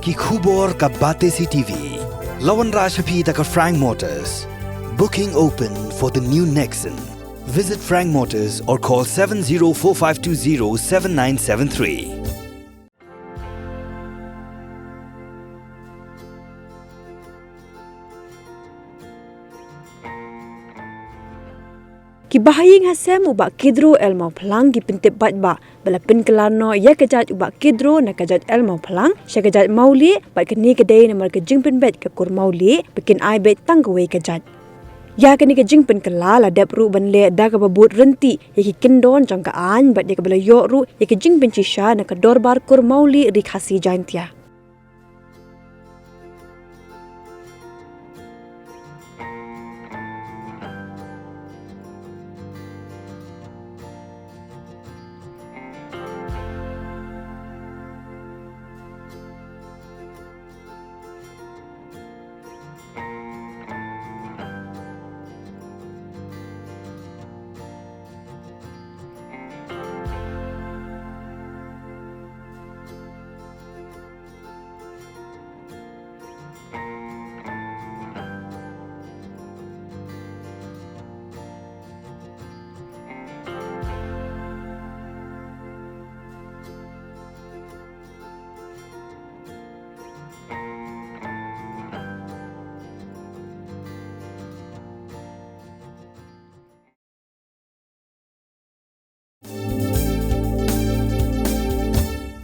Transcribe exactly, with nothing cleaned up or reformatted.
Ki khubor ka Batesi T V. La wanrah sha phi da ka Frank Motors. Booking open for the new Nexon. Visit Frank Motors or call seven zero four five two zero seven nine seven three. Ki bahaïing hasem u Bah Kidro L Mawphlang ki pyntip paidbah ba la pynkylla noh ïa ka jait u Bah Kidro na ka jait L Mawphlang sha ka jait Mawlieh, bad kane ka dei namar ka jingpynbeit ka kur Mawlieh ba kin ai beit tang kawei ka jait. Ïa kane ka jingpynkylla la dep ruh ban leh da kaba bud ryntih ïa ki kyndon jong ka aiñ bad ïa kaba la ïoh ruh ïa ka jingpynshisha na ka Dorbar Kur Mawlieh Ri Khasi Jaintia.